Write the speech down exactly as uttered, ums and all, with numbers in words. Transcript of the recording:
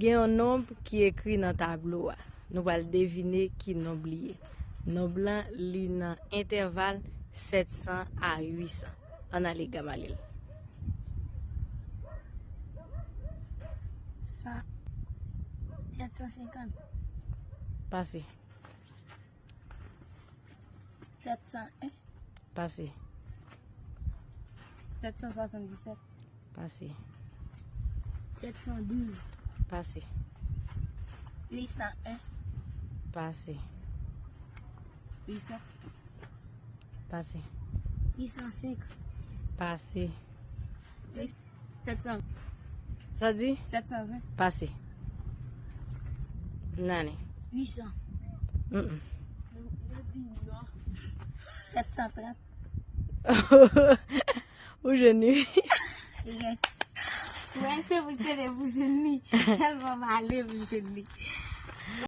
Gen yon nonb ki ekri nan tablo a. Nou pral devine ki nonb li ye. Nonb lan li nan entèval sèt san a uit san. Ann ale, Gamalil. Sa. Sèt san senkant. Pase. Sèt san en. Pase. Sèt san swasanndisèt. Pase. Sèt san douz. Pase. Uit san en. Pase. Uit san. Pase. Uit san senk. Pase. Sèt san. Sa di? Sèt san ven. Pase. Nane. Uit san. Mm-mm. Sèt san trant. Ou jwenn li. Yes. Wè, se pou tele pou jwenn li. Tèlman m ale pou jwenn li.